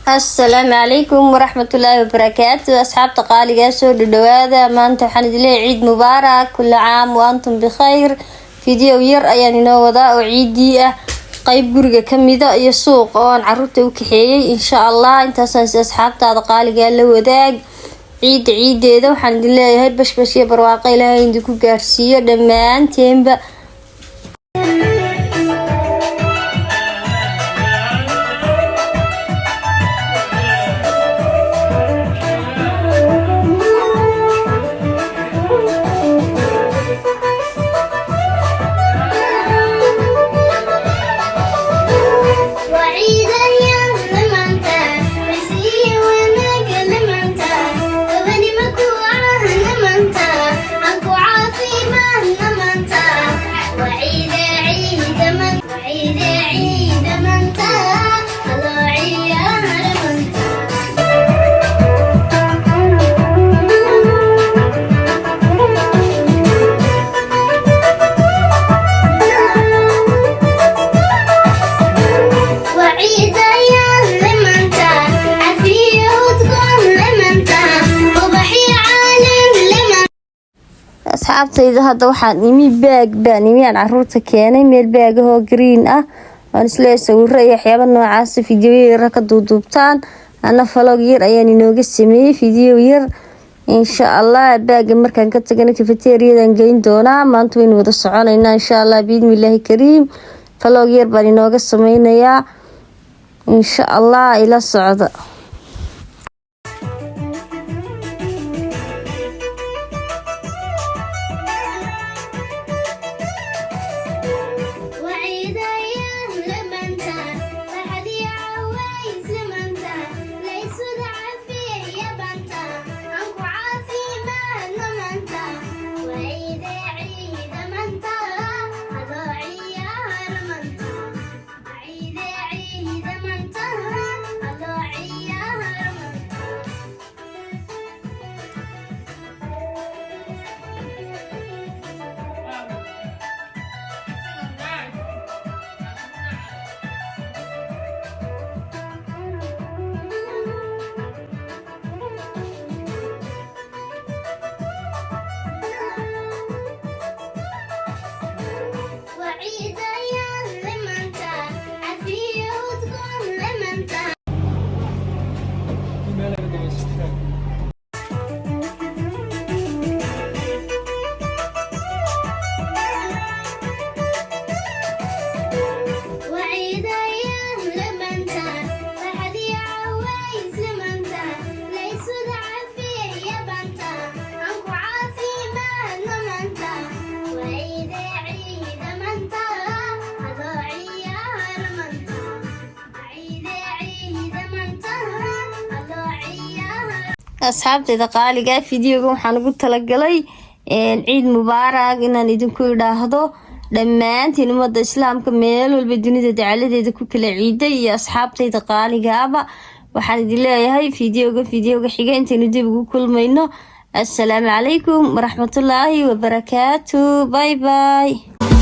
Asalaamu calaykum waraxmatullaahi wabarakaatu. Asxaabta qaaligaa, soo dhadhawaada. Maanta waxaan idin leeyahay ciid mubaarak, كل عام وأنتم بخير. Video yar ayaan inoo wadaa oo ciidii ah, qeyb guriga kamida iyo suuq oo aan caruurta u kaxeeyey, insha Allah. Intaasaan asxaabtaada qaaligaa la wadaag. Ciidda ciideeda waxaan idin leeyahay bashbash iyo barwaaqo Ilaahay idinku gaarsiiyo dhammaanteenba. Asxaabtayda, hadda waxaan imi park baan imi, aan caruurta keenay meel park ahoo green ah. Waan isleeyahay sawiro iyo waxyaaba noocaas video yara ka duuduubtaan. Ana vlog yar ayaan inooga sameeyey, video yar, insha Allah. Park-ga markaan ka tagana cafeteriadan geyn doonaa. Maanta waynu wada soconeynaa, insha Allah, biidnillaahi kariim. Vlog yar baan inooga sameynayaa, insha Allah, ila socda. Asxaabtayda qaaliga, videoga waxaan ugu talagalay ciid mubaarag inaan idinku idhaahdo dhammaantiin, ummadda Islaamka meel walba dunida dacaladeeda ku kala ciiday iyo asxaabtayda qaaligaaba. Waxaan idin leeyahay videoga xiga intaynu dib ugu kulmayno, assalaamu calaykum waraxmatullaahi wabarakaatu. Bye bye.